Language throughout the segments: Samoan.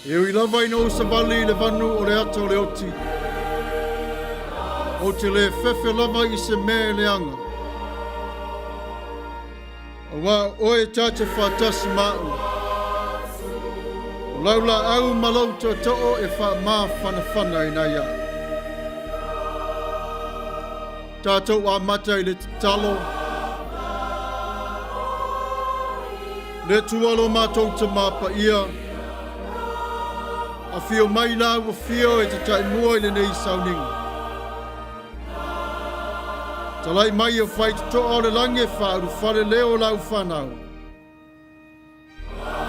E ui lava ina ou savali i le vanu o le ata o le oti, ou te le fefe lava i se mea e leaga. Aua o oe ta te faatasi ma au. O lau laau ma lou tootoo e faamafanafana ina ia. Tatou amata i le tatalo. Le Atua lo matou Tama Paia, afio mai lau afio e te taimua i lenei sauniga. Talai mai o faitotoa o le lagi e faaulufale leo o lau fanau.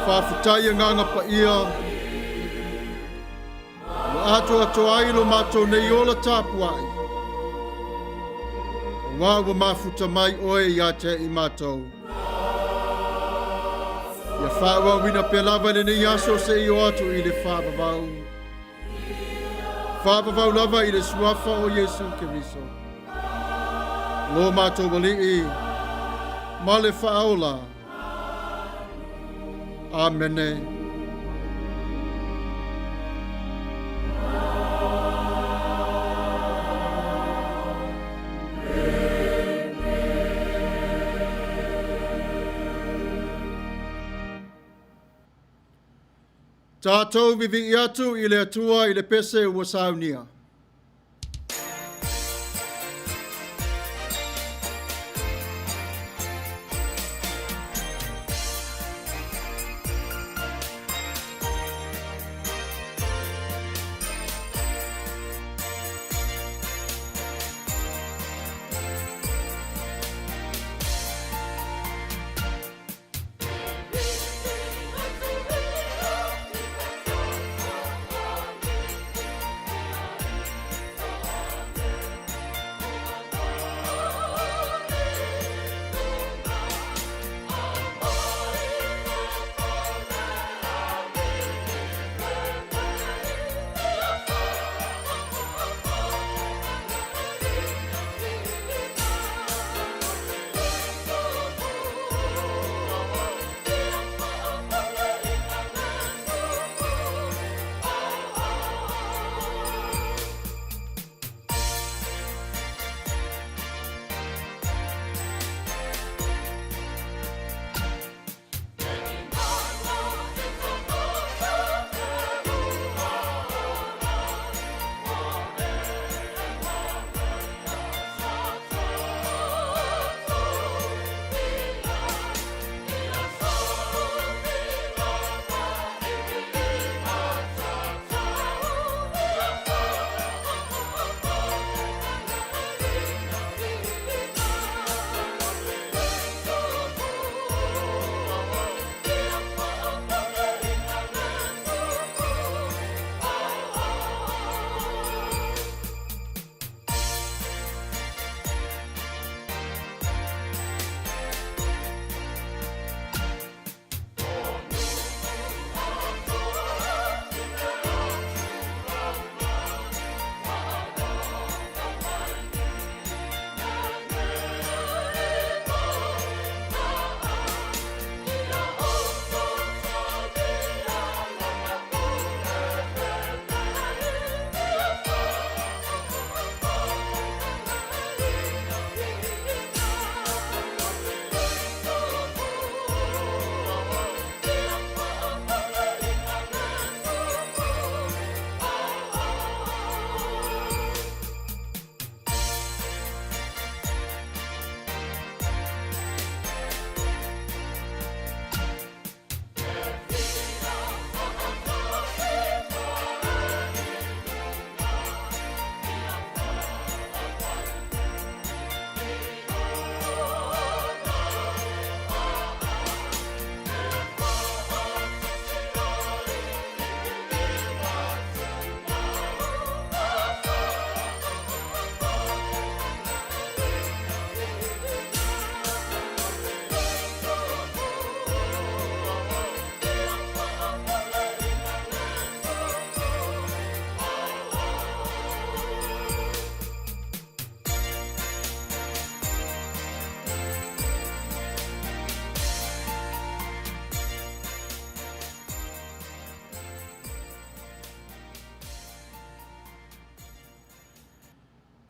Faafetai agaga paia ua atoatoa ai lo matou nei ola tapuai. Aua ua mafuta mai oe ia te i matou. Ia faaauauina pea lava i lenei aso seia oo atu i le faavavau. Faavavau lava i le suafa o Iesu Keriso. Lo matou Alii ma le Faaola. Amene. Tatou vivii atu i le Atua i le pese ua saunia.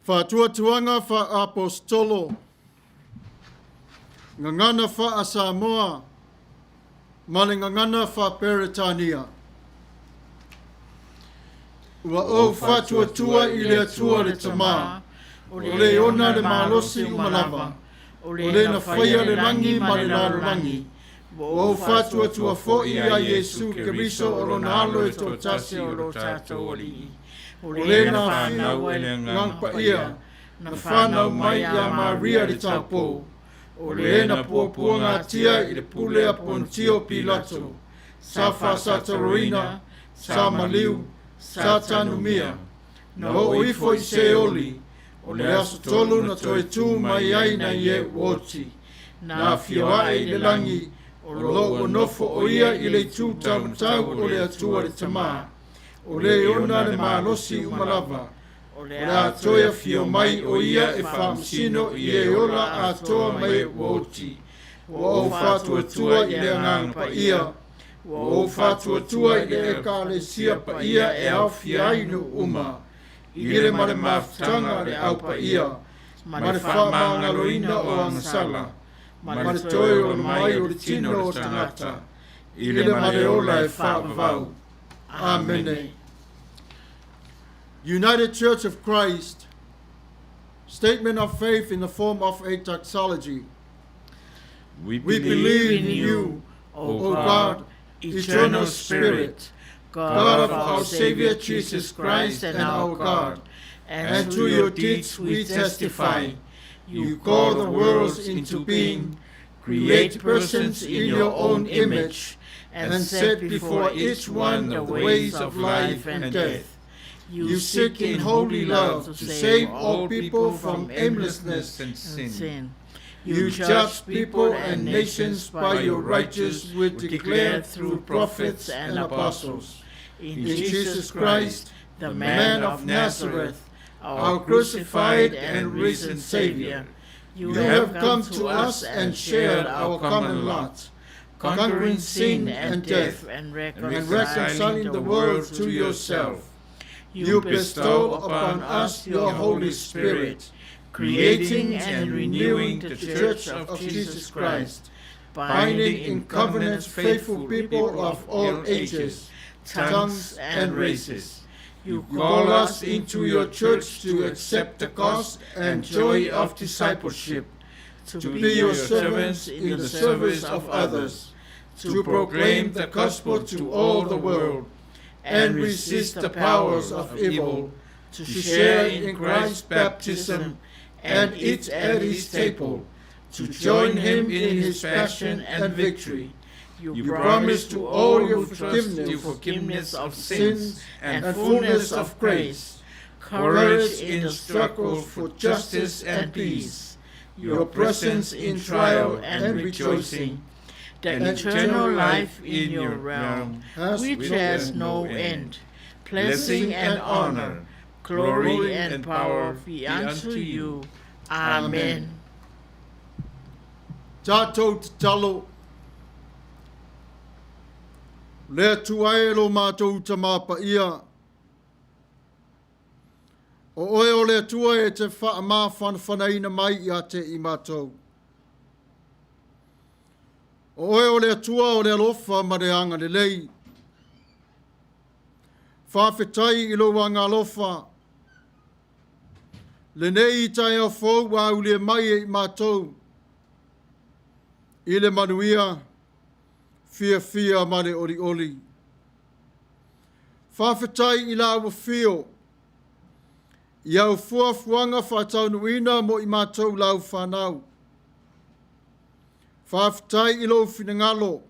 Faatuatuaga faa-Aposetolo, Gagana faa-Samoa ma le Gagana faa-Peretania. Ua ou faatuatua i le Atua le Tama, o le ona le malosi uma lava, o le na faia le lagi ma le lalolagi. Ua ou faatuatua foi ia Iesu Keriso o lona Alo e toatasi o lo tatou Alii, o le na fanau e le Agaga Paia, na fanau mai ia Maria le taupou, o le na puapuagatia i le pule a Ponitio Pilato, sa faasataroina, sa maliu, sa tanumia, na oo ifo i Seoli, o le aso tolu na toe tu mai ai nai e ua oti, na afio ae i le lagi, o lo ua nofo o ia i le itu taumatau o le Atua le Tama, o le ona le malosi uma lava, o o le a toe afio mai o ia e faamasino i e ola atoa ma e ua oti. Ua ou faatuatua i le Agaga Paia, ua ou faatuatua i le Ekalesia Paia e aofia ai nuu uma, i le ma le mafutaga a le Au Paia, ma le faamagaloina o agasala, ma le toe ola mai o le tino o tagata, i le ma le ola e faavavau. Amene. United Church of Christ, statement of faith in the form of a doxology. We We believe in you, O O God, God, eternal Spirit, God of our Savior Jesus Christ and our God, and and to your deeds we testify. You call the worlds into being, create persons in your own image, and set before each one the ways of life and death. You seek in holy love to save all people from aimlessness and and sin. sin. You judge people and nations by your righteous word declared through prophets and apostles. In In Jesus Christ, the man of Nazareth, our crucified and risen Savior, you have come to us and shared our common lot, conquering sin and death, and and reconciling the world to yourself. You bestow upon us your Holy Spirit, creating and renewing the Church of Jesus Christ, binding in covenant faithful people of all ages, tongues, and races. You You call us into your church to accept the cost and joy of discipleship, to to be your servants in the service of others, to proclaim the gospel to all the world, and resist the powers of evil, to to share in Christ's baptism and eat at his table, to join him in his passion and victory. You You promise to all your who trust forgiveness, forgiveness of sins sins and and fullness fullness of of grace, grace, courage courage in in the struggle struggle for for justice justice and and peace, peace, your your presence presence in in trial trial and and rejoicing, rejoicing, the And eternal life in your realm, has which no has end. no end. Blessing and honor, glory glory and and power power be be unto unto you. you. Amen. Tatou tatalo. Le Atua e lo matou tama paia. O oe o le Atua e te faamafanafanaina mai ia te i matou. O oe o le Atua o le alofa ma le agalelei. Faafetai i lou agalofa. Lenei taeao fou ua aulia mai e i matou. I le manuia, fiafia ma le olioli. Faafetai i lau afio. I au fuafuaga faataunuuina mo i matou lau fanau. Faafetai i lou finagalo.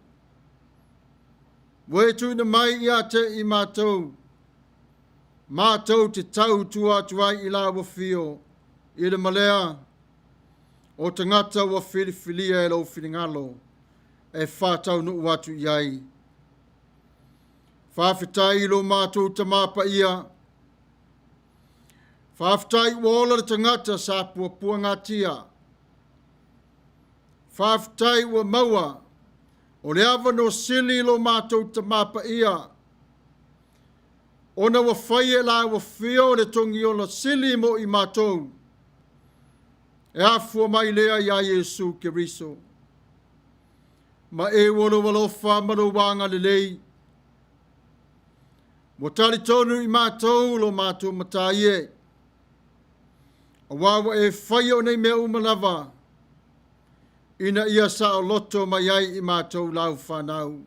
Ua e tuuina mai ia te i matou. Matou te tautua atu ai i lau afio. I le malea o tagata ua filifilia e lou finagalo. E faataunuu atu i ai. Faafetai i lo matou Tama Paia. Faafetai ua ola le tagata sa puapuagatia. Faafetai ua maua o le avanoa sili lo matou Tama Paia. Ona ua fai e la ua fio le togiola sili mo i matou, e afua mai lea iā Iesu Keriso. Ma e ua lou alofa ma lou agalelei, ua talitonu i matou lo matou Matai e, auā ua e faia o nei mea uma lava, ina ia saoloto mai ai i matou lau fanau.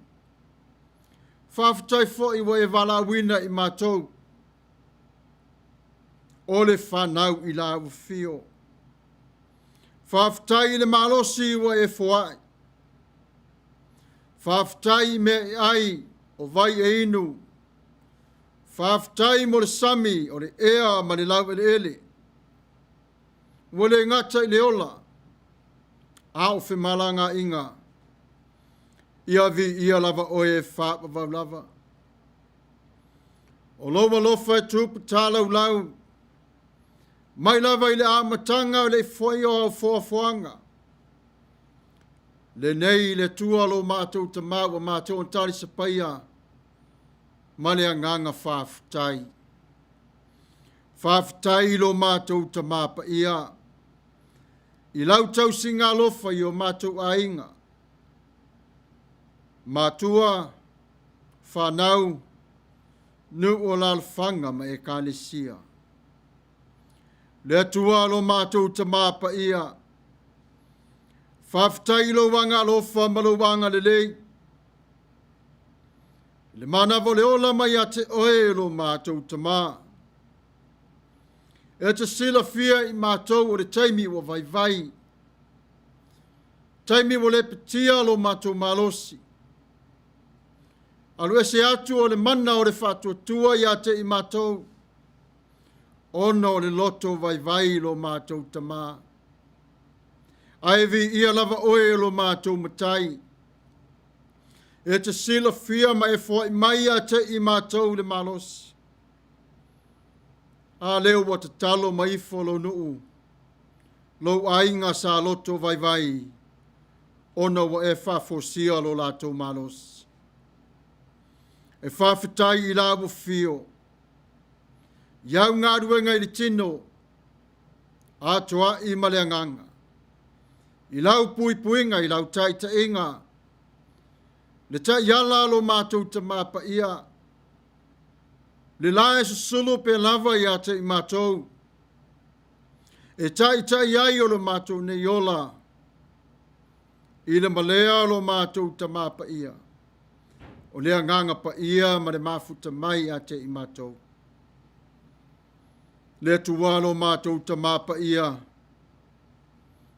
Faafetai foi ua e valaauina i matou, o le fanau i lau afio. Faafetai i le malosi ua e foai. Faafetai i mea e ai, o vai e inu. Faafetai mo le sami, o le ea ma le laueleele. Ua le gata i le ola, a o femalagaaiga. Ia viia lava oe e faavavau lava. O lou alofa e tupu talaulau, mai lava i le amataga o le ifoia o au foafoaga. Lenei le Atua lo matou Tama ua matou talisapaia ma le agaga faafetai. Faafetai i lo matou Tama Paia, i lau tausiga alofa i o matou aiga, matua, fanau, nuu o alaalafaga ma ekalesia. Le Atua lo matou Tama Paia, faafetai i lou agaalofa ma lou agalelei, i le manava o le ola mai ia te oe lo matou Tama. E te silafia i matou o le taimi ua vaivai, taimi ua lepetia lo matou malosi, alu ese atu o le mana o le faatuatua ia te i matou, ona o le loto vaivai lo matou Tama. Ae viia lava oe lo matou Matai, e te silafia ma e foai mai ia te i matou le malosi. A lea ua tatalo mai ifo lou nuu, lou aiga sa loto vaivai, ona ua e faafosia lo latou malosi. E faafetai i lau afio, i au galuega i le tino, atoai ma le agaga, i lau puipuiga, i lau taitaiga, le taiala lo matou Tama Paia, le la e susulu pea lava ia te i matou, e taitai ai o lo matou nei ola, i le malea o lo matou Tama Paia, o le agaga paia ma le mafuta mai ia te i matou. Le Atua lo matou Tama Paia,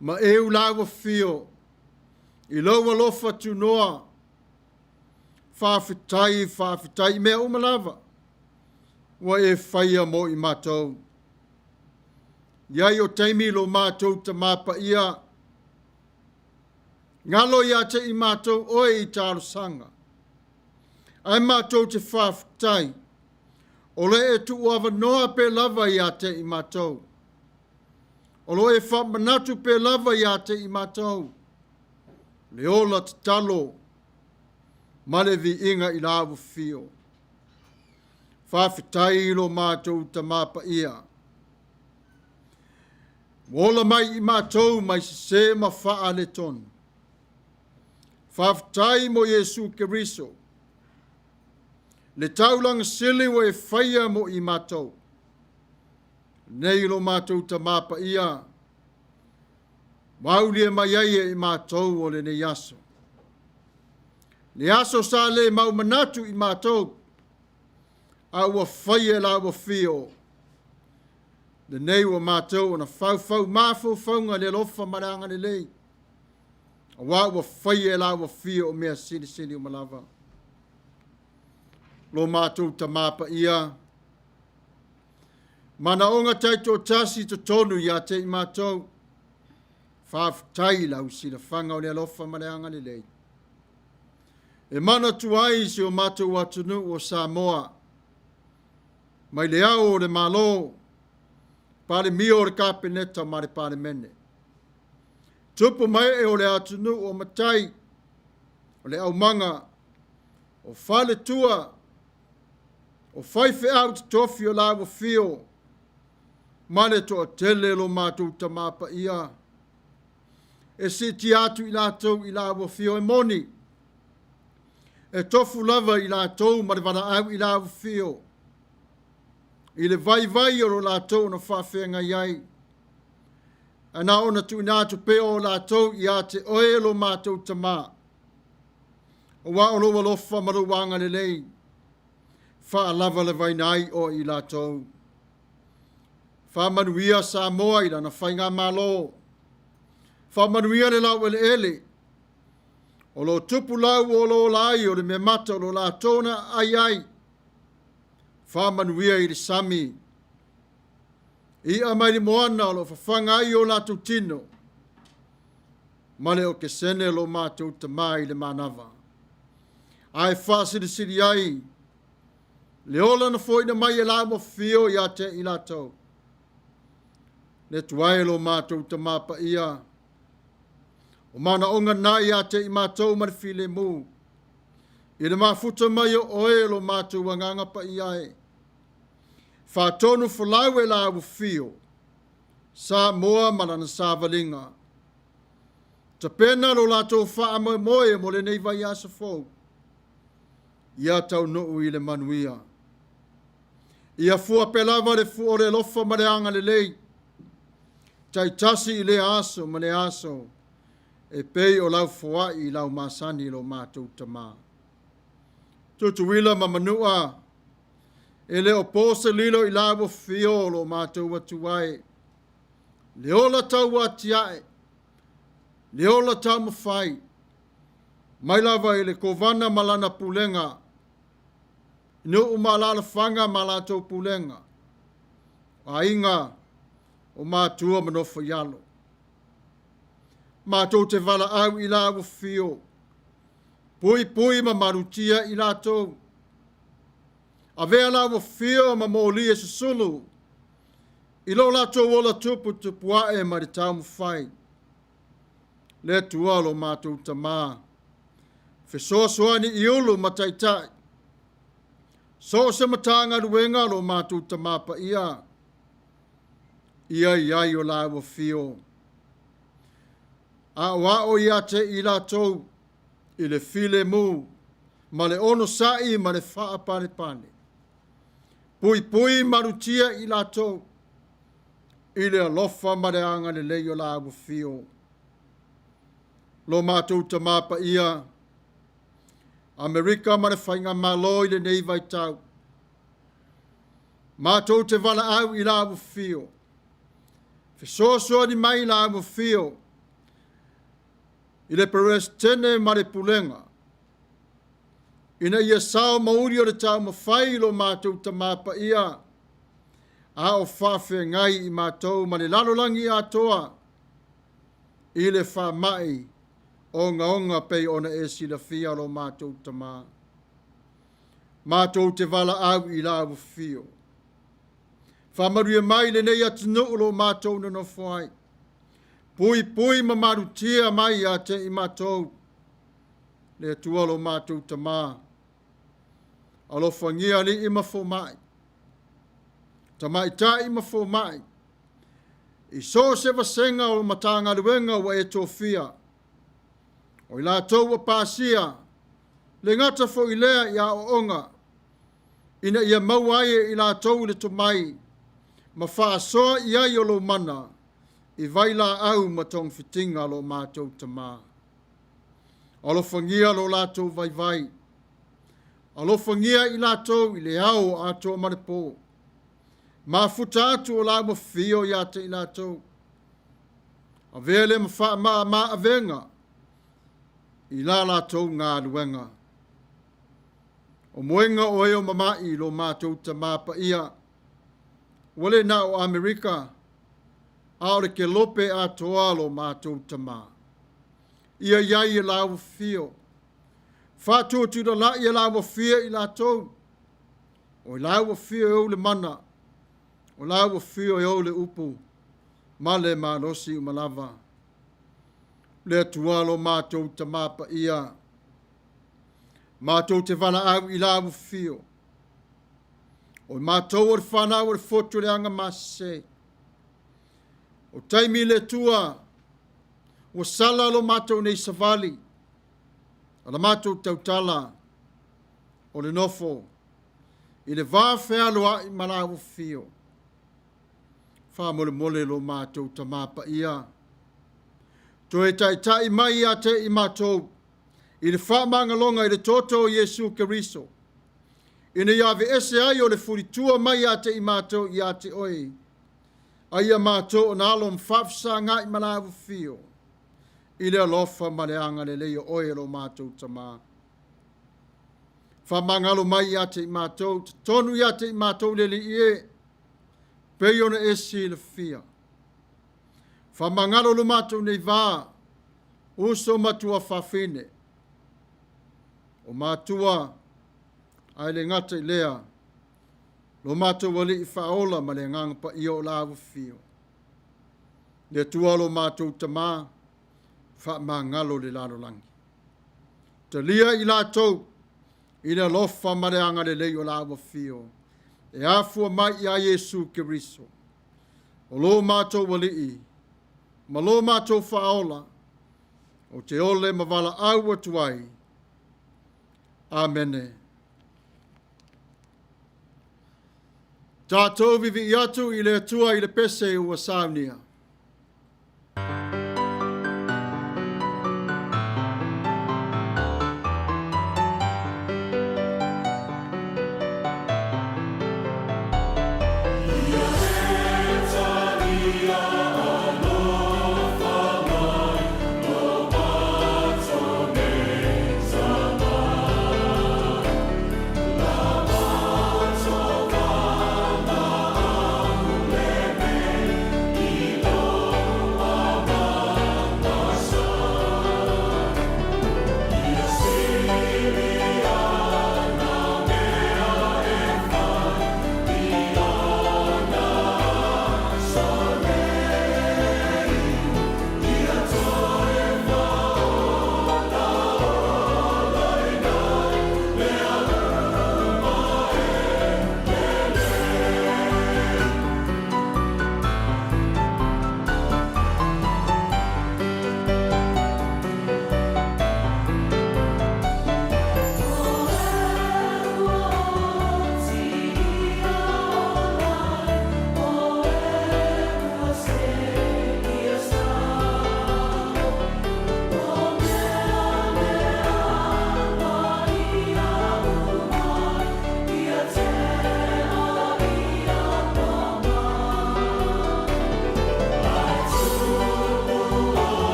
ma eu lau afio, i lou alofa tunoa, faafetai, faafetai i mea uma lava, ua e faia mo i matou. Iai o taimi lo matou Tama Paia, galo ia te i matou oe i talosaga, ae matou te faafetai, o le e tuuavanoa pe lava ia te i matou. O lo e faamanatu pe lava ia te i matou, le ola tatalo ma le viiga i lau afio. Faafetai i lo matou Tama Paia, ua ola mai i matou mai sese ma faaletonu. Faafetai mo Iesu Keriso, le taulaga sili ua e faia mo i matou. Nei lo matou Tama Paia, ua aulia mai ai e i matou o lenei aso. Le aso sa le mau manatu i matou, a ua faia e lau afio, lenei ua matou ona faufau mafaufauga i le alofa ma le agalelei, auā ua faia e lau afio o mea silisili uma lava. Lo matou Tama Paia, manaoga taitoatasi i totonu ia te i matou, faafetai i lau silafaga o le alofa ma le agalelei. E manatu ai si o matou atunuu o Samoa, mai le ao o le Malo, Palemia o le Kapeneta ma le Palemene, tupu ma ee o le atunuu o matai, o le aumaga, o faletua, O faifeau totofi o la ua fio ma le toatele lo matou Tamā Paia e siitia atu i latou i la ua fio e moni, e tofu lava i latou ma le valaau i la ua fio, i le vaivai o lo latou na faafeagai ai, ae na ona tuuina atu pea o latou ia te oe lo matou Tamā, aua o lou alofa ma lou agalelei, faalavalavaina ai oe i latou. Faamanuia Samoa i lana faigamalo, faamanuia le laueleele, o lo o tupu lau o lo o ola ai o le meamata o lo o latou na aai ai, faamanuia i le sami, i'a mai le moana o lo o fafaga ai o latou tino, ma le okesene lo matou Tamā i le manava. Ae faasilisili ai le ola na foaiina mai e la ua fio ia te i latou. Le Atua e lo matou Tamā Paia, o manaoga na ia te i matou ma le filemu, i le mafuta mai o oe lo matou Agaga Paia e, faatonu folau e la ua fio, Samoa ma lana savaliga. Tapena lo latou faamoemoe mo lenei vaiaso fou, ia taunuu i le manuia. Ia fua pea lava le fua o le alofa ma le agalelei, taitasi i lea aso ma lea aso, e pei o lau foai i lau masani lo matou Tamā. Tutuila ma Manua, e le o po se lilo i la ua fio o lo matou Atua e, le ola tauatiae, le ola taumafai, mai lava i le Kovana ma lana pulega, nuu ma alaalafaga ma latou pulega, aiga o matua ma nofo i alo. Matou te valaau i la ua fio, puipui ma malutia i latou, avea la ua fio ma moli e susulu, i lo latou ola tuputupuae ma le taumafai. Le Atua lo matou Tamā, fesoasoani i ulu ma taitai, so o se Matagaluega lo matou Tamā Paia, ia i ai o la ua fio. Aoao ia te i latou i le filemu ma le onosai ma le faapalepale. Puipui malutia i latou i le alofa ma le agalelei o la ua fio. Lo matou Tamā Paia, Amerika ma le faigamalo i lenei vaitau, matou te valaau i la ua fio, fesoasoani mai i la ua fio, i le Peresetene ma le Pulega, ina ia sao mauli o le taumafai lo matou Tamā Paia, a o faafeagai i matou ma le lalolagi atoa i le faamai ogaoga pei ona e silafia lo matou Tamā. Matou te valaau i la ua fio. Faamanuia mai lenei atunuu lo matou nonofo ai. Puipui ma malutia mai ia te i matou, le Atua lo matou Tamā. Alofagia alii ma fomai, tamaitai ma fomai, i so o se vasega o Matagaluega ua e tofia, o i latou ua pasia, le gata foi lea i aoaoga, ina ia maua ai e i latou le tomai, ma faasoa i ai o lou mana, i vailaau ma togafitiga lo matou Tamā. Alofagia lo latou vaivai, alofagia i latou i le ao atoa ma le po, mafuta atu o la ua fio ia te i latou, avea le ma faamama-avega i la latou galuega. O moega o e o mamai lo matou Tamā Paia, ua le na o Amerika, a o le kelope atoa lo matou Tamā. Ia i ai e la ua fio, faatuatulalai e la ua fia i latou, o i la ua fio e ou le mana, o la ua fio e ou le upu, ma le malosi uma lava. Le Atua lo matou Tamā Paia, matou te valaau i la ua fio. O i matou o le fanau o le fotu le aga masese. O taimi le Atua, ua sala lo matou nei savali, a la matou tautala o le nofo, i le va fealoai ma la ua fio. Faamolemole lo matou Tamā Paia, toe taitai mai ia te i matou, i le faamagaloga i le toto o Iesu Keriso, ina ia aveese ai o le fulitua mai ia te i matou ia te oe, a ia matou ona alo ma faafesagai ma la afifio, i le alofa ma le agalelei o oe e lo matou Tamā. Faamagalo mai ia te i matou, totonu ia te i matou le Alii e, pei ona e silafia. Faamagalo lo matou nei va, uso ma tuafafine, o matua, ae le gata i lea, lo matou Alii faaola ma le Agaga Paia o la afifio. Le Atua lo matou Tamā, faamagalo le lalolagi. Talia i latou i le alofa ma le agalelei o la afifio, e afua mai ia Iesu Keriso, o lo matou Alii, ma lo matou faaola, o te ole ma valaau atu ai. Amene. Tatou viivii atu i le Atua i le pese ua saunia.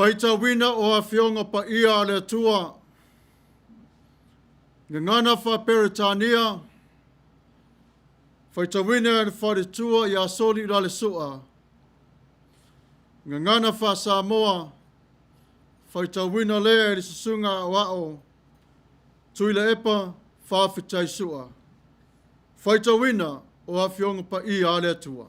Faitauina o Afioga Paia a le Atua, Gagana Faa-Peretania, faitauina e le faletua ia Soli Lalesu'a. Gagana Faa-Samoa, faitauina lea e le susuga aoao Tuilaepa, faafetai Su'a. Faitauina o Afioga Paia a le Atua.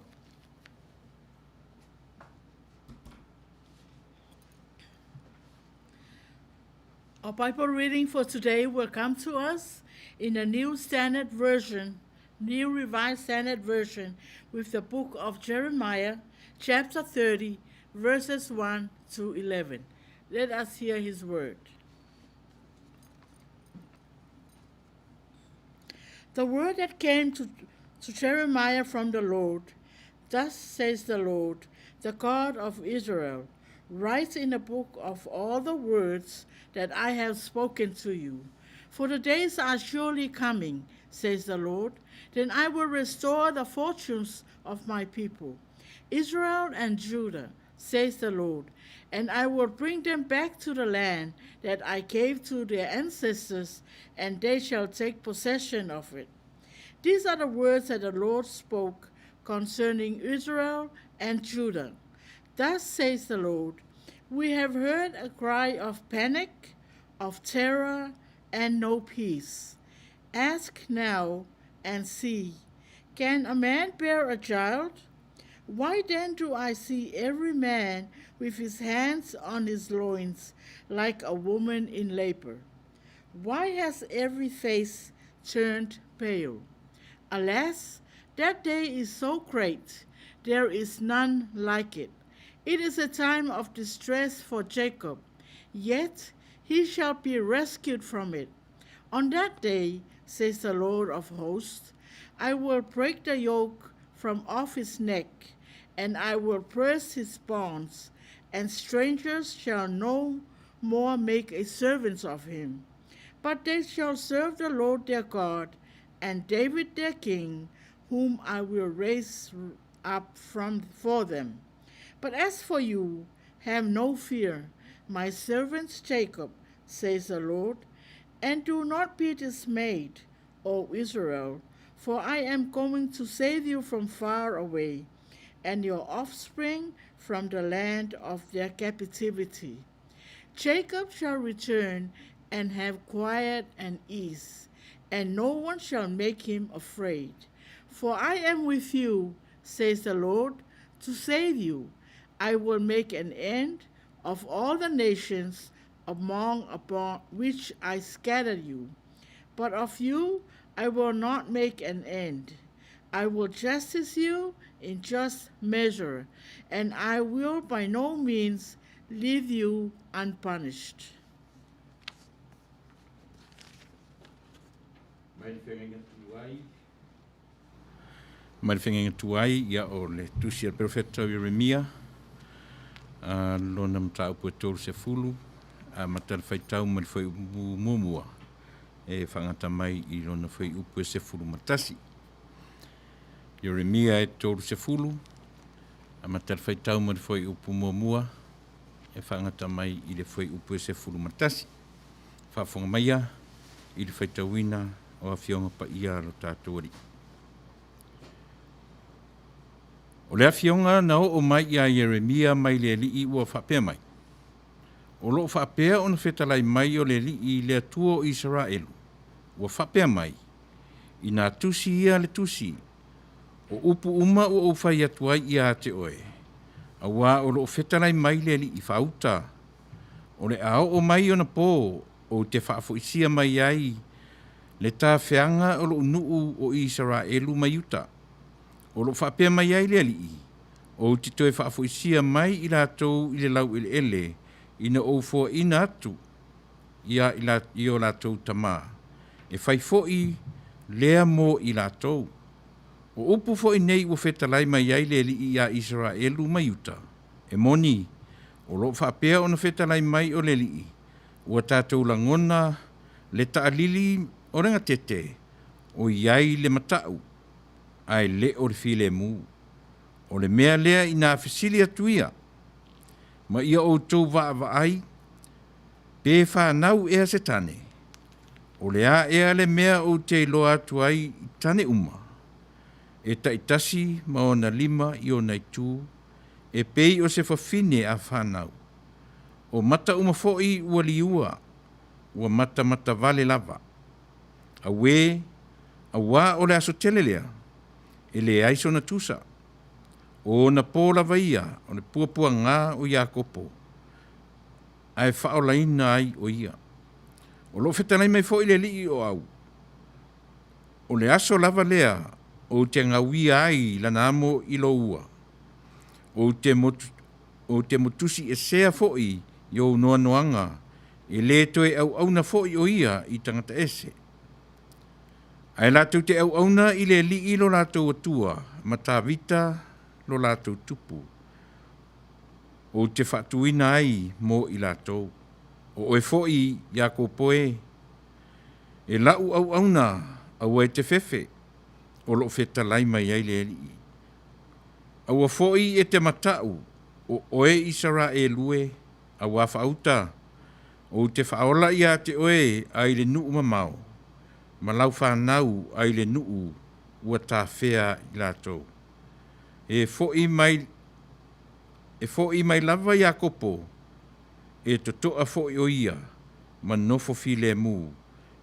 Our Bible reading for today will come to us in the New Standard Version, New Revised Standard Version, with the book of Jeremiah, chapter 30, verses 1 to 11. Let us hear his word. The word that came to, to Jeremiah from the Lord, thus says the Lord, the God of Israel, write in the book of all the words that I have spoken to you. For the days are surely coming, says the Lord, then I will restore the fortunes of my people, Israel and Judah, says the Lord, and I will bring them back to the land that I gave to their ancestors, and they shall take possession of it. These are the words that the Lord spoke concerning Israel and Judah. Thus says the Lord, we have heard a cry of panic, of terror, and no peace. Ask now and see, can a man bear a child? Why then do I see every man with his hands on his loins, like a woman in labor? Why has every face turned pale? Alas, that day is so great, there is none like it. It is a time of distress for Jacob, yet he shall be rescued from it. On that day, says the Lord of hosts, I will break the yoke from off his neck, and I will burst his bonds, and strangers shall no more make a servant of him. But they shall serve the Lord their God, and David their king, whom I will raise up from for them. But as for you, have no fear, my servants Jacob, says the Lord, and do not be dismayed, O Israel, for I am going to save you from far away, and your offspring from the land of their captivity. Jacob shall return and have quiet and ease, and no one shall make him afraid. For I am with you, says the Lord, to save you. I will make an end of all the nations among upon which I scattered you. But of you I will not make an end. I will justice you in just measure, and I will by no means leave you unpunished. Mai le feagaiga tuai. Mai le feagaiga tuai, ia o le tusi a le perofeta o Ieremia, a lona mataupu e 30, amata le faitau mai le fuaiupu muamua e faagata mai i lona fuaiupu e 11. Ieremia e 30, amata le faitau mai le fuaiupu muamua e faagata mai i le fuaiupu e 11. Faafofoga maia i le faitauina o Afioga Paia a lo tatou Alii. O le afioga na oo mai iā Ieremia mai le Alii ua faapea mai, O lo o faapea ona fetalai mai o le Alii le Atua o Isaraelu, ua faapea mai, Inā tusi ia le tusi, o upu uma ua ou fai atu ai iā te oe, auā o lo o fetalai mai le Alii faauta, o le a oo mai ona pō ou te faafoisia mai ai le tafeaga o lou nuu o Isaraelu mai uta. O lo o faapea mai ai le Alii, Ou te toe faafoisia mai i latou i le laueleele ina ou foaina atu ia i o latou tama, e fai foi lea mo i latou. O upu foi nei ua fetalai mai ai le Alii iā Isaraelu ma Iuta, e moni, o lo o faapea ona fetalai mai o le Alii, ua tatou lagona le taalili o le gatete o i ai le matau, ae le o le filemu. O le mea lea inā fesili atu ia, ma ia outou vaavaai, pe fanau ea se tane, o le a ea le mea ou te iloa atu ai i tane uma, e taitasi ma ona lima i ona itu, e pei o se fafine a fanau. O mata uma foi ua liua, ua matamatavale lava. Auē, auā o le aso tele lea, e leai sona tusa. O ona pō lava ia o le puapuagā o Iakopo, ae faaolaina ai o ia. O loo fetalai mai foi le Alii o Au, o le aso lava lea ou te gauia ai lana amo i lou ua, ou te motu, ou te motusi esea foi i ou noanoaga, e lē toe auauna foi o ia i tagata ese. Ae latou te auauna i le Alii lo latou Atua ma Tavita lo latou tupu, ou te faatuina ai mo i latou. O oe foi Iakopo e, e lau auauna aua e te fefe, o loo fetalai mai ai le Alii. Aua foi e te matau o oe Isaraelu e, auā faauta, ou te faaola iā te oe ai le nuu mamao, ma lau fanau ai le nuu ua tafea i latou. E fo'i mai, e fo'i mai lava Iakopo, e toto'a foi o ia, ma nofo filemu,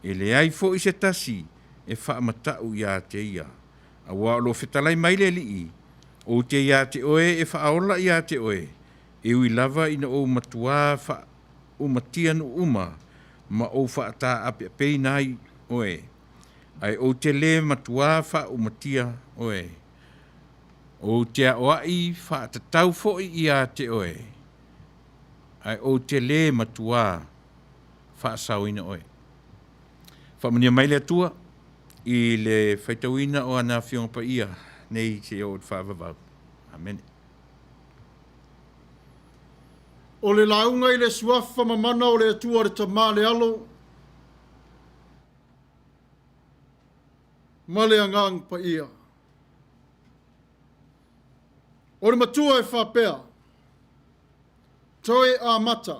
e leai foi se tasi e faamata'u iā te ia. Auā o loo fetalai mai le Alii, ou te iā te oe e faaola iā te oe, e ui lava ina ou matuā faaumatia nuu uma, ma ou faataapeapeina ai oe, ae ou te lē matuā faaumatia oe. Ou te aoai faatatau foi iā te oe, ae ou te lē matuā faasaoina oe. Faamanuia mai le Atua i le faitauina o ana Afioga Paia nei seia oo i le faavavau. Amene. O le lauga i le Suafa mamana o le Atua le Tama le Alo ma le Agaga Paia. O le matua e faapea, toe amata,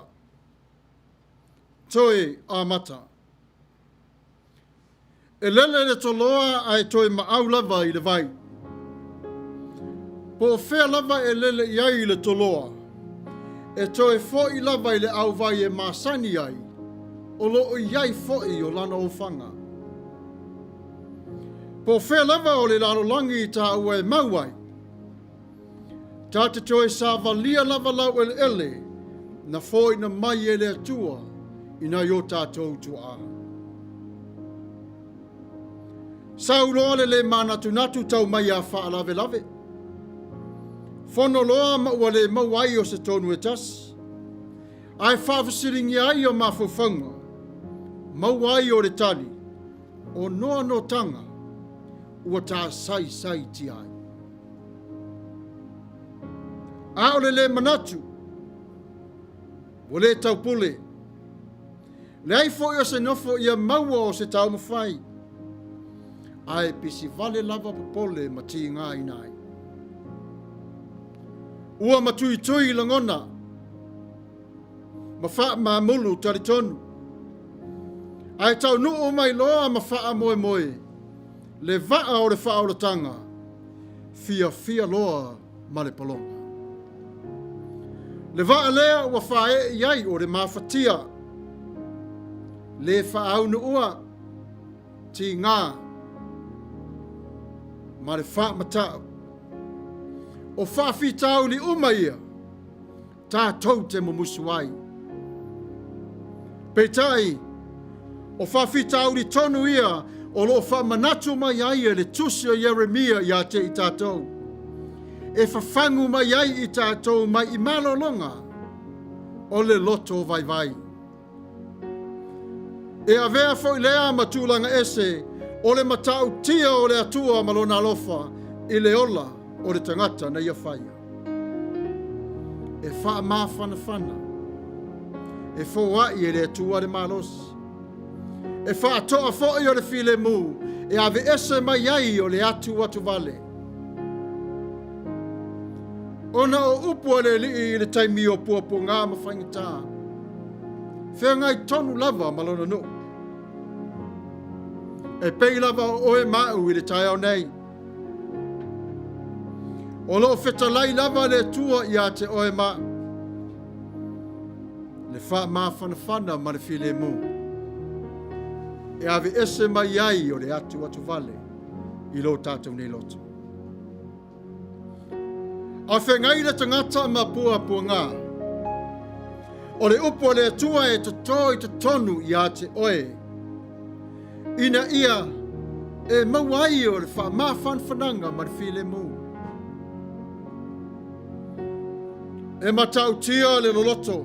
toe amata. E lele le toloa ae toe maau lava i le vai. Po o fea lava e lele i ai le toloa, e toe fo'i lava i le auvai e masani ai, o loo i ai foi o lana ofaga. Po o fea lava o le lalolagi i tāua e mau ai, ta te toe savalia lava laueleele na foina mai e le Atua i nai o tātou tuaa. Sau loa le lē manatunatu tau mai a faalavelave. Fono loa ma ua le maua ai o se tonu e tasi. Ae faafesiligia ai o mafaufauga, maua ai o le tali, o noanotaga ua tāsaisaitia ai. A o le lē manatu, ua lē taupule. Leai foi o se nofo ia maua o se taumafai, ae pisi vale lava popole ma tigaina ai. Ua matuitui lagona ma faamamulu talitonu, ae taunuu mai loa ma faamoemoe le vaa o le faaolataga, fiafia loa ma le pologa. Le vaa lea ua faaee i ai o le mafatia, le faaunuua, tigā ma le faamatau. O faafitauli uma ia, tātou te mumusu ai. Peitai, o faafitauli tonu ia o loo faamanatu mai ai e le tusi o Ieremia iā te i tātou. E fafagu mai ai i tātou mai i malologa o le loto vaivai. E avea foi lea ma tulaga ese o le matautia o le Atua ma lona alofa i le ola o le tagata na ia faia. E faamafanafana, e foai e le Atua le malosi. E faatoa foi o le filemu e aveese mai ai o le atu atu vale. Ona o upu a le Alii i le taimi o puapuagā ma faigata, feagai tonu lava ma lona nuu. E pei lava o oe ma au i le taeao nei. O loo fetalai lava le Atua iā te oe ma au. Le faamafanafana ma le filemu. e aveese mai ai o le atuatuvale i lo tatou nei loto. A feagai le tagata ma puapuaga, o le upu a le Atua e totō i totonu ia te oe, ina ia e maua ai o le faamafanafanaga ma le filemu. E matautia le loloto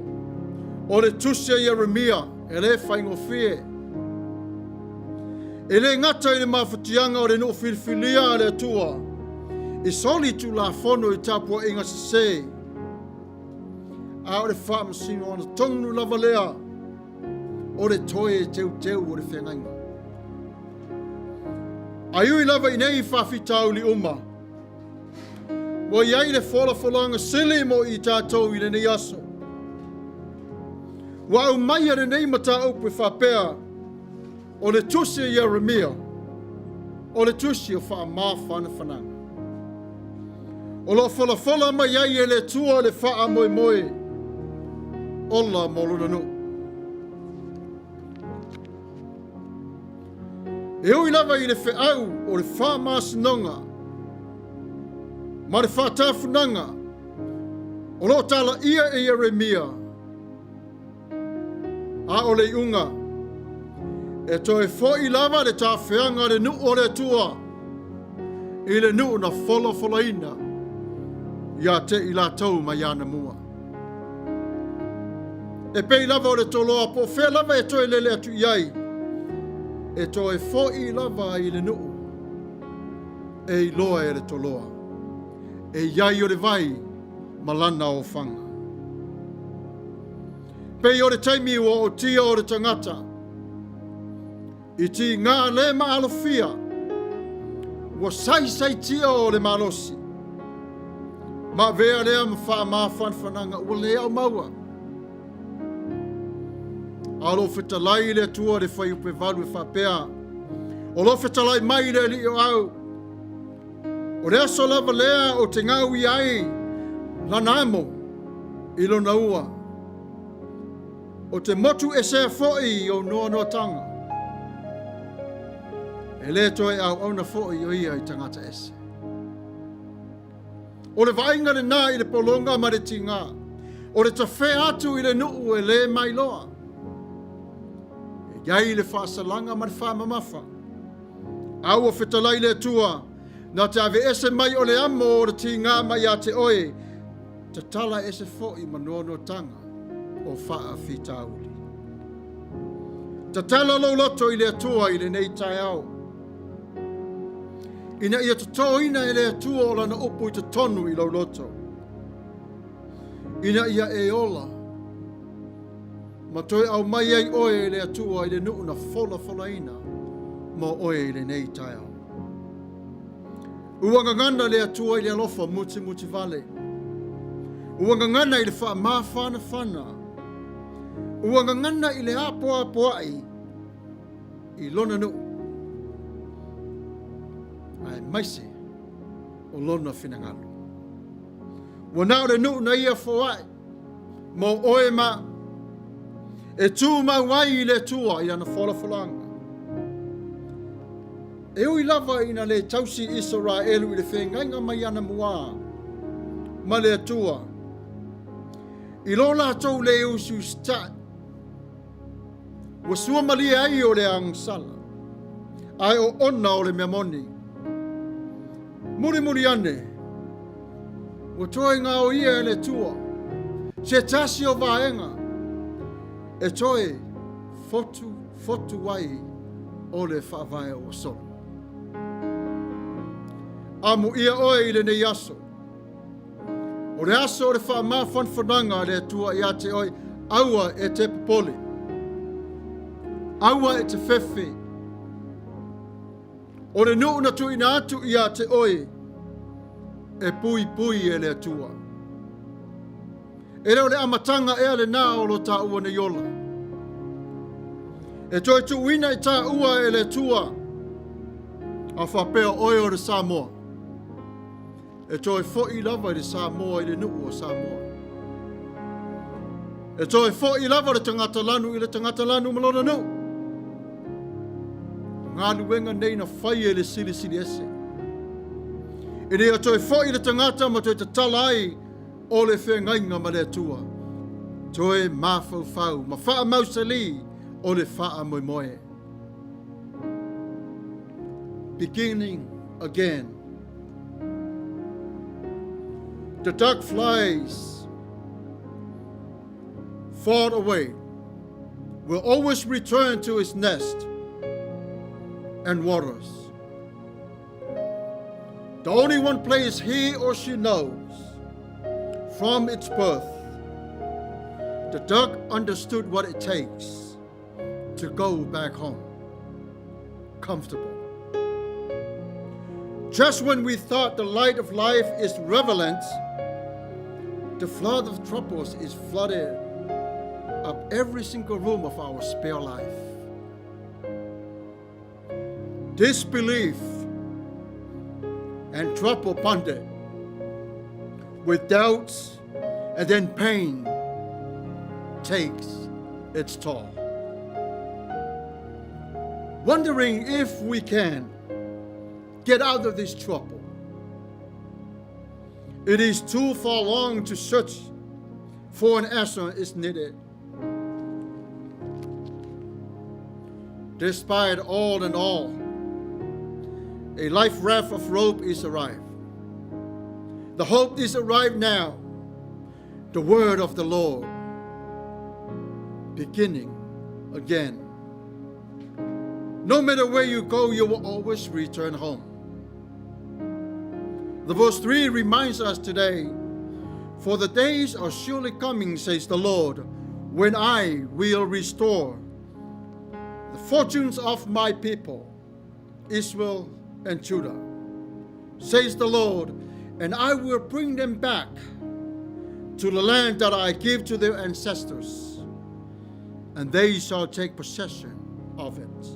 o le tusi a Ieremia e le faigofie. E le gata i le mafatiaga o le nuu filifilia a le Atua i soli tulafono i tapuaiga sesē, a o le faamasinoana tonu lava lea o le toe teuteu o le feagaiga. Ae ui lava i nei faafitauli uma, Ua i ai le folafolaga sili mo i tatou i lenei aso. Ua aumaia lenei mataupu e faapea, o le tusi a Ieremia, o le tusi o faamafanafanaga. O lo o folafola mai ai e le Atua le faamoemoe ola mo lona nuu. E ui lava i le feau o le faamasinoga ma le faatafunaga o lo o talaia e Ieremia, a o le iuga, e toe foi lava le tafeaga a le nuu o le Atua i le nuu na folafolaina ia te i latou mai anamua. E pei lava o le toloa po o fea lava e toe lele atu i ai, e toe foi lava i le nuu e iloa e le toloa, e i ai o le vai ma lana ofaga. Pei o le taimi ua ootia o le tagata, I tigā le maalofia, ua saisaitia o le malosi, ma avea lea ma faamafanafanaga ua le aumaua. A o lo o fetalai le Atua le fuaiupu 8 e faapea, O lo o fetalai mai le Alii o au, o le aso lava lea ou te gaui ai lana amo i lona ua. Ou te motu esea foi i ou noanoatanga. E le toe auauna foi o ia i tagata ese. O le vaaiga lenā i le pologa ma le tigā, o le tafea atu i le nuu e le mailoa. E i ai le faasalaga ma le faamamafa. A ua fetalai le Atua, na te aveese mai o le amo o le tigā mai ia te oe, Tatala ese foi ma noanoataga o faafitauli. Tatala lou loto i le Atua i lenei taeao, ina ia totoina e le Atua o lana upu i totonu i lou loto, ina ia e ola ma toe aumai ai oe e le Atua i le nuu na folafolaina mo oe i lenei taeao. Ua gagana le Atua i le alofa mutimutivale. Ua gagana i le faamafanafana. Ua gagana i le apoapoai i lona nuu, aemaise o lona finagalo. Ua na o le nuu na ia foai mo oe ma e tumau ai i le Atua i lana folafolaga. E ui lava ina le tausi Isaraelu i le feagaiga mai anamuā ma le Atua, i lo latou le usiusitaʻi, ua suamalie ai o le agasala, ae oona o le mea moni. Mulimuli ane, ua toe gaoia e le Atua se tasi o vaega e toe fotufotu ai o le faavae ua solo. Amuia oe i lenei aso, o le aso o le faamafanafanaga a le Atua ia te oe, aua e te popole, aua e te fefe. O le nuu na tuuina atu ia te oe, e puipui e le Atua. E le o le amataga ea lenā o lo tāua nei ola. E toe tuuina i tāua e le Atua, a faapea oe o le Samoa, e toe foi lava i le Samoa i le nuu o Samoa. E toe foi lava le tagata lanu i le tagata lanu ma lona nuu. Galuega nei na fai e le Silisili Ese. Ina ia toe fo'i le tagata ma toe tatala ai o le feagaiga ma le Atua, toe mafaufau ma faamausali o le faamoemoe. Beginning again. The duck flies far away will always return to its nest and waters. The only one place he or she knows from its birth. The duck understood what it takes to go back home, comfortable. Just when we thought the light of life is relevant, the flood of troubles is flooded up every single room of our spare life. Disbelief and trouble bonded with doubts and then pain takes its toll. Wondering if we can get out of this trouble. It is too far long to search for an answer is needed. Despite all and all, a life raft of rope is arrived. The hope is arrived now. The word of the Lord beginning again. No matter where you go, you will always return home. The verse 3 reminds us today, for the days are surely coming, says the Lord, when I will restore the fortunes of my people, Israel and Judah, says the Lord, and I will bring them back to the land that I give to their ancestors, and they shall take possession of it.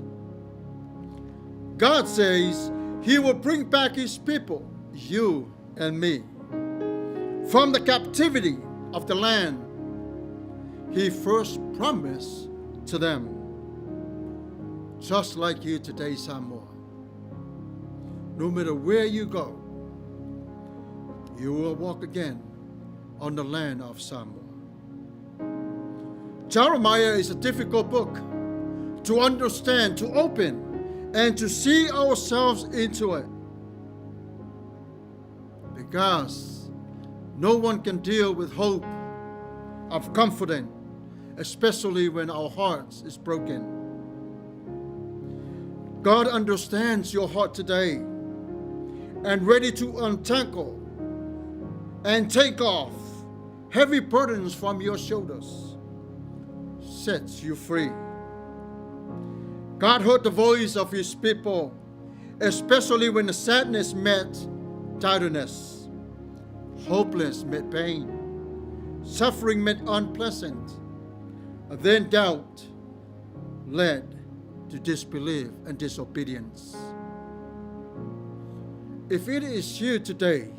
God says he will bring back his people, you and me, from the captivity of the land he first promised to them. Just like you today, Samoa. No matter where you go, you will walk again on the land of Samoa. Jeremiah is a difficult book to understand, to open, and to see ourselves into it. Because no one can deal with hope of confidence, especially when our hearts is broken. God understands your heart today and ready to untangle and take off heavy burdens from your shoulders, sets you free. God heard the voice of his people, especially when the sadness met tiredness, hopeless met pain, suffering met unpleasant, and then doubt led to disbelief and disobedience. If it is you today,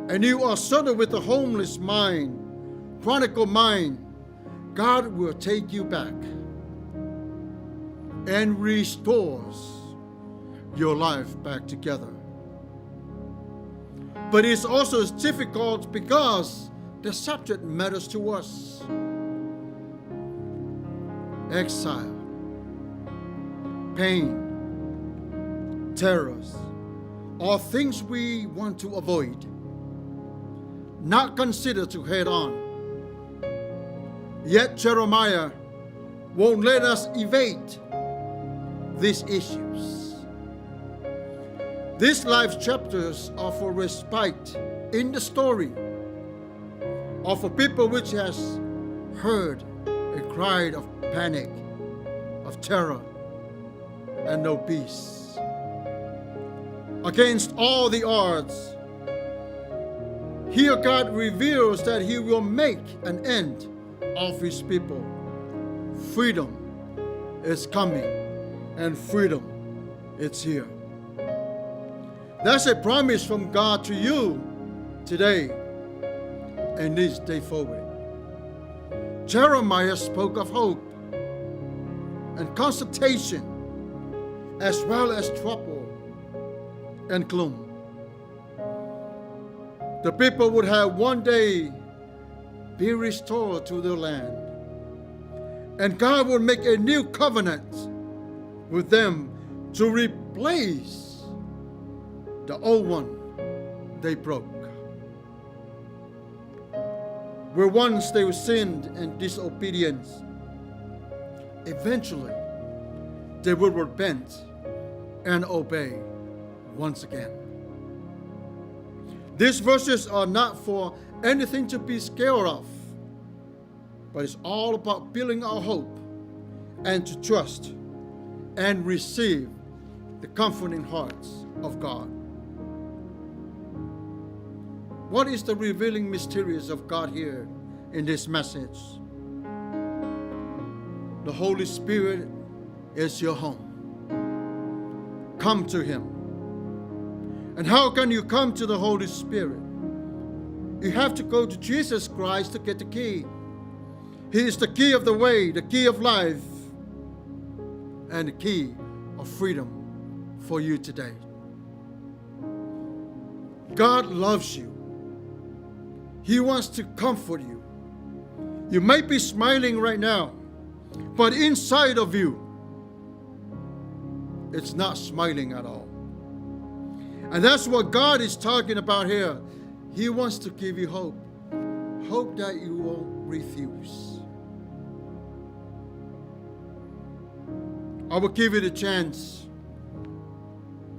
and you are settled with a homeless mind, chronicle mind, God will take you back and restores your life back together. But it's also difficult because the subject matters to us. Exile, pain, terrors, are things we want to avoid, not consider to head on. Yet Jeremiah won't let us evade these issues. These life chapters are for respite in the story of a people which has heard a cry of panic, of terror, and no peace. Against all the odds, here God reveals that he will make an end of his people. Freedom is coming, and freedom is here. That's a promise from God to you today and this day forward. Jeremiah spoke of hope and consultation. as well as trouble and gloom. The people would have one day be restored to their land, and God would make a new covenant with them to replace the old one they broke. Where once they were sinned and disobedience, eventually they would repent and obey once again. These verses are not for anything to be scared of, but it's all about building our hope and to trust and receive the comforting hearts of God. What is the revealing mysteries of God here in this message? The Holy Spirit is your home. Come to Him. And how can you come to the Holy Spirit? You have to go to Jesus Christ to get the key. He is the key of the way, the key of life, and the key of freedom for you today. God loves you. He wants to comfort you. You might be smiling right now, but inside of you, it's not smiling at all. And that's what God is talking about here. He wants to give you hope. Hope that you won't refuse. I will give you the chance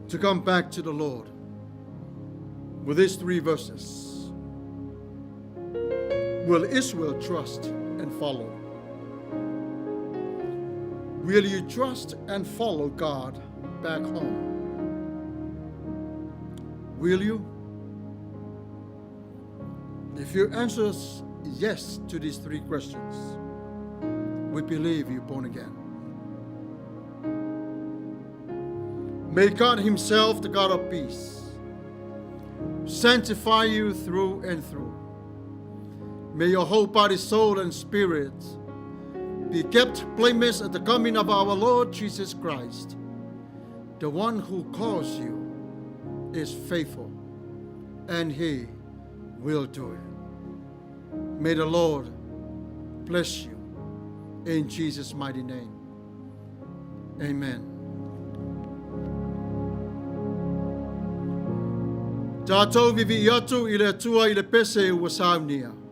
to come back to the Lord with these three verses. Will Israel trust and follow? Will you trust and follow God back home? Will you? If your answer is yes to these three questions, we believe you're born again. May God Himself, the God of peace, sanctify you through and through. May your whole body, soul, and spirit be kept blameless at the coming of our Lord Jesus Christ. The one who calls you is faithful, and He will do it. May the Lord bless you in Jesus' mighty name. Amen. Tatou vivi'i atu i le Atua i le pese ua saunia.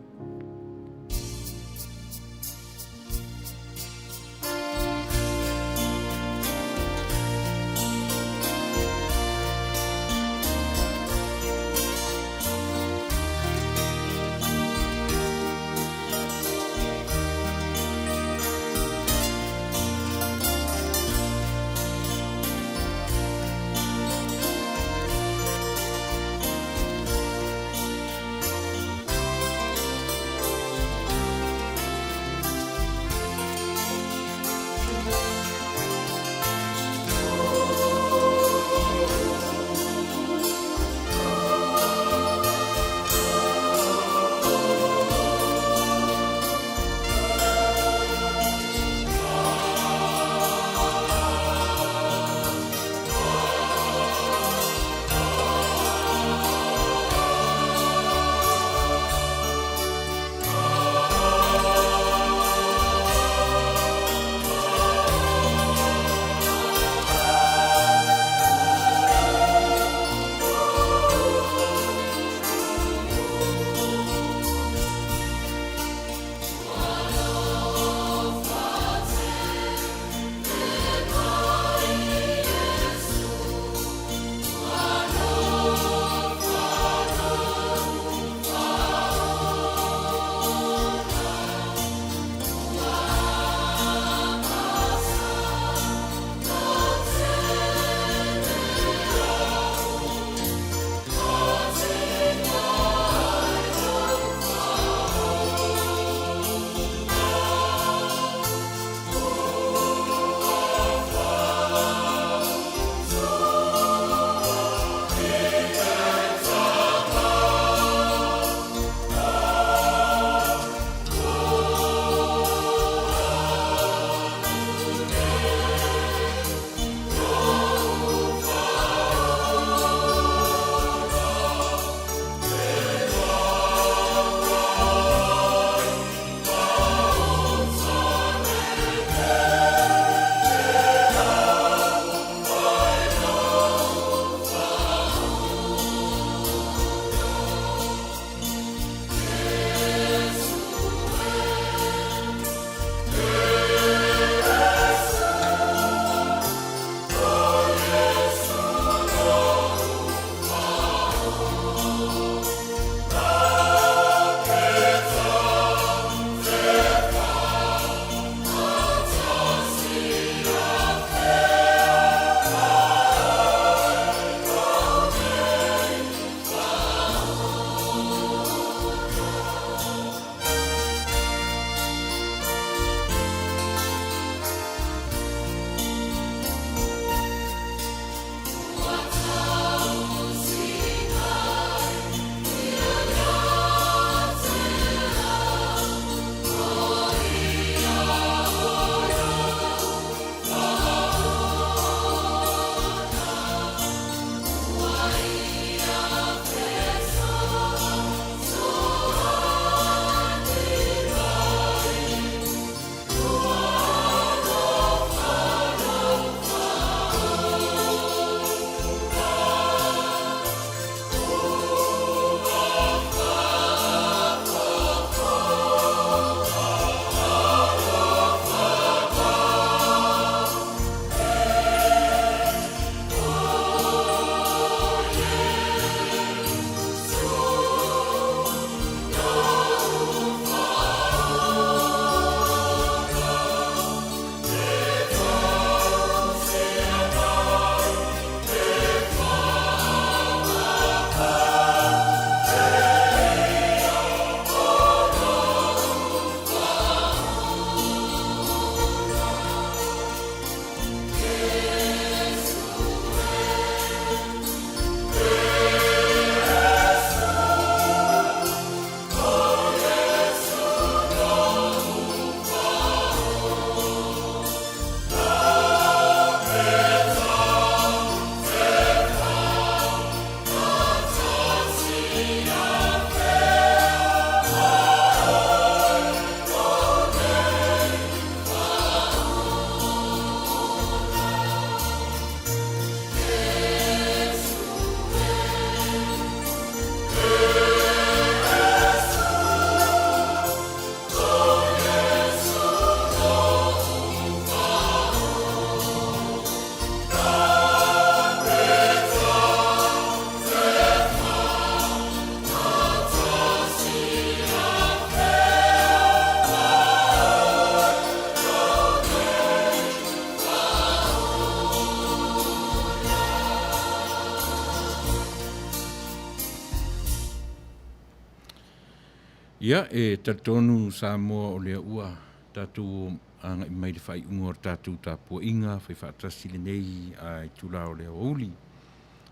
Ia, e talitonu Samoa o lea ua tatou agai mai i le faaiuga o le tatou tapuaiga faifaatasi lenei a itula o le aoauli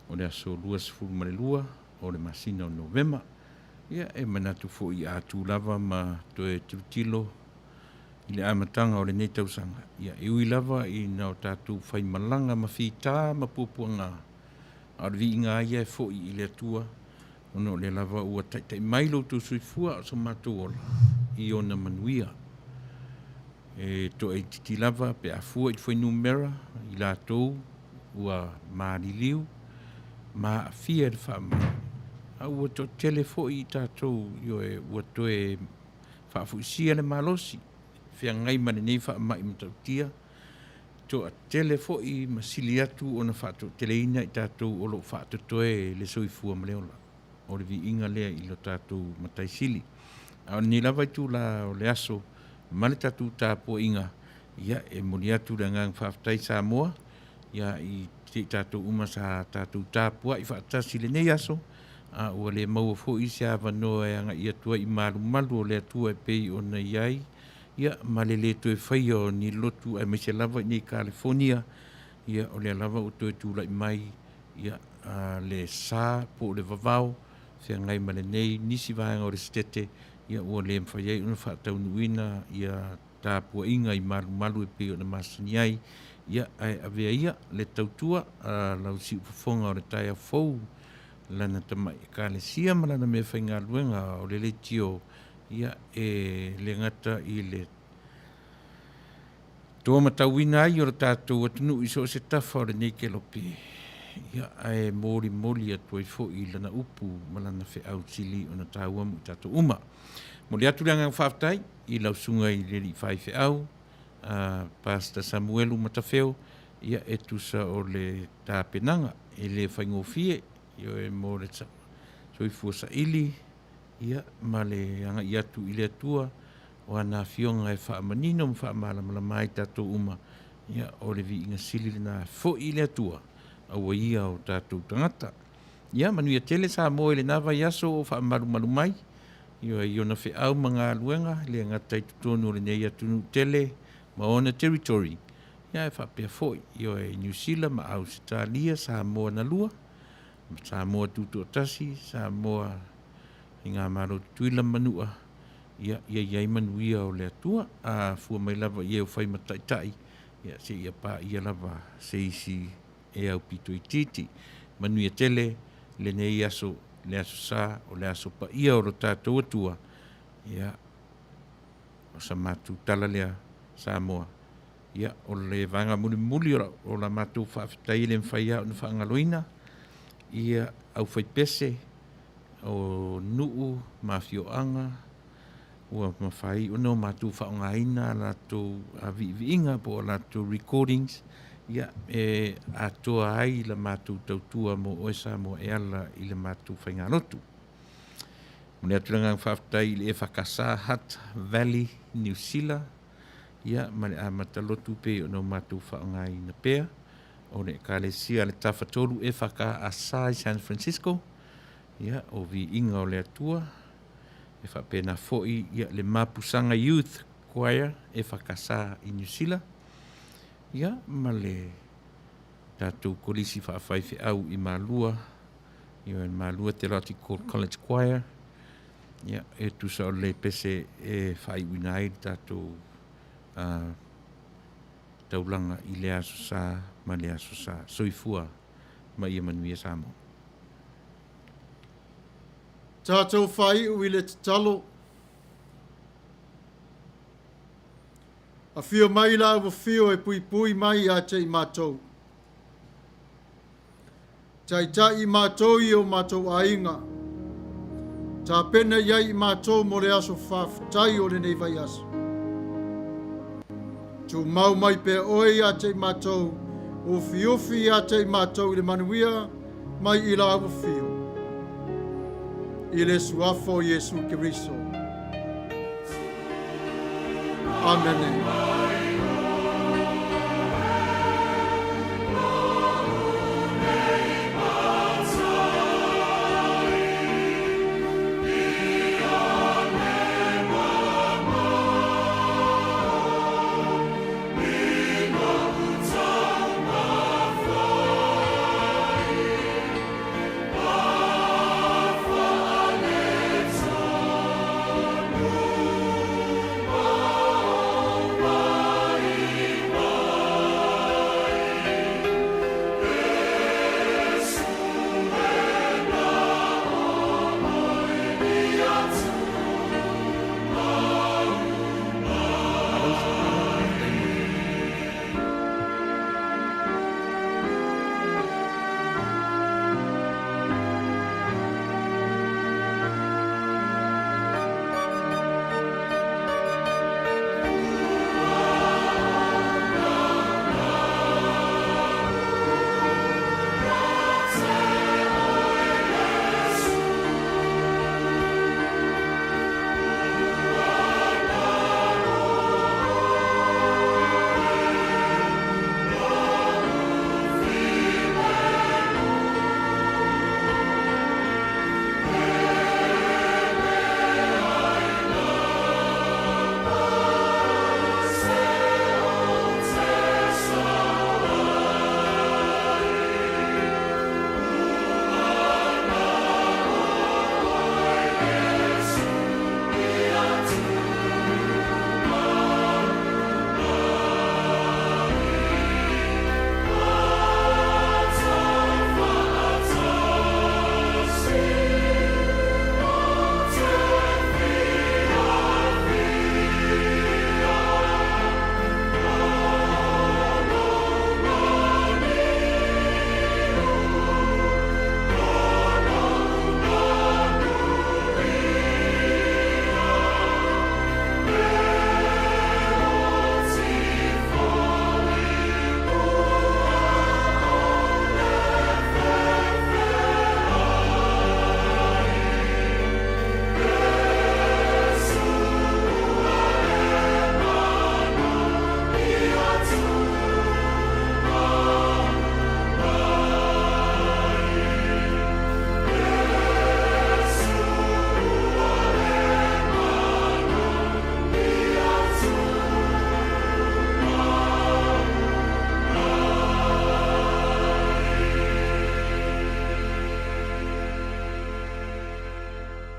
o le aso 22 o le masina o Novema. Ia, e manatu foi a tu lava ma toe tilotilo i le amataga o lenei tausaga, ia, e ui lava ina o tatou faimalaga ma fita ma puapuaga, a o le viiga lava ia e foi i le Atua, ona o lea lava ua taitai mai lo outou soifua a o so matou ola i ona manuia. E toaitiiti lava pe a fua i le fuainumera i latou ua maliliu ma aafia i le faamai, a ua toatele foi i tatou, ioe, ua toe faafoisia le malosi feagai ma lenei faamai matautia, toatele foi ma sili atu ona faatoateleina i tatou o lo o faatotoe le soifua ma le ola. O le viiga lea i lo tatou Matai Sili. A o lenei lava itula o le aso ma le tatou tapuaiga, ia, e momoli atu le agaga faafetai Samoa, ia, i te i tatou uma sa tatou tapuai faatasi i lenei aso, a ua le maua foi se avanoa e agai atu ai i malumalu o le Atua e pei ona i ai, ia, ma le lē toe faia o ni lotu aemaise lava i nei Kalifonia, ia, o lea lava ua toe tulai mai, ia, le sa po o le vavao feagai ma lenei nisi vaega o le Setete, ia, ua le mafai ai ona faataunuuina ia tapuaiga i malumalu e pei ona masani ai, ia, ae avea ia le tautua a lau siufofoga o le taeao fou, lana tamai Ekalesia ma lana meafaigaluega o le leitio, ia, e le gata i le toa matauina ai o le tatou atunuu i so o se tafa o lenei kelope, ia, ae molimoli atu ai foi lana upu ma lana feau sili ona taua mo i tatou uma. Momoli atu le agaga faafetai i lau susuga i le alii faifeau, a Pastor Samuelu Matafeo, ia, e tusa o le tapenaga e le faigofie, ioe, mo le soifua saili, ia, ma le agai atu i le Atua o ana afioga e faamanino ma faamalamalama ai tatou uma, ia, o le viiga sili lena foi i le Atua, aua ia o tatou tagata. Ia, manuia tele Samoa i lena vaiaso o faamalumalu mai, ioe, i ona feau ma galuega, e le gata i totonu o lenei atunuu tele ma ona territory, ia, ae faapea foi, ioe, i Niu Sila ma Ausetalia, Samoa na lua, Samoa Tutoatasi, Samoa Faigamalo Tutuila ma Manua, ia, ia i ai manuia o le Atua, a fua mai lava i e o fai ma taitai, ia, seia paia lava se isi e aupito itiiti. Manuia tele lenei aso, le Aso Sa, o le aso paia o lo tatou Atua, ia, o sa matou tala lea Samoa. Ia, o le vaega mulimuli o la matou faafetai e le mafai lava ona faagaloina, ia, aufaipese o nuu ma afioaga ua mafai ona o matou faaaogaina a latou viiviiga po o latou recordings, ia, e atoa ai la matou tautua mo oe Samoa e ala i le matou faigalotu. Momoli atu le agaga faafetai i le EFKS Hutt Valley Niu Sila, ia, ma le amata lotu pei ona o matou faaaogaina pea o le Ekalesia a le Tafatolu EFKS i San Francisco, ia, o viiga o le Atua, e faapena foi, ia, le Mapusaga Youth Choir EFKS i Niu Sila, ia, ma le tatou Kolisi Faafaifeau i Malua, ia, le Malua Theological College Choir, ia, e tusa o le pese e faaiuina ai le tatou taulaga i le Aso Sa ma le Aso Sa. Soifua ma ia manuia Samoa. Tatou faaiu i le tatalo. Afio mai la ua fio e puipui mai ia te i matou. Taitai i matou i o matou aiga. Tapena i ai i matou mo le aso faafetai o lenei vaiaso. Tumau mai pea oe ia te i matou, ufiufi ia te i matou i le manuia mai i la ua fio. I le suafa o Iesu Keriso. Amene.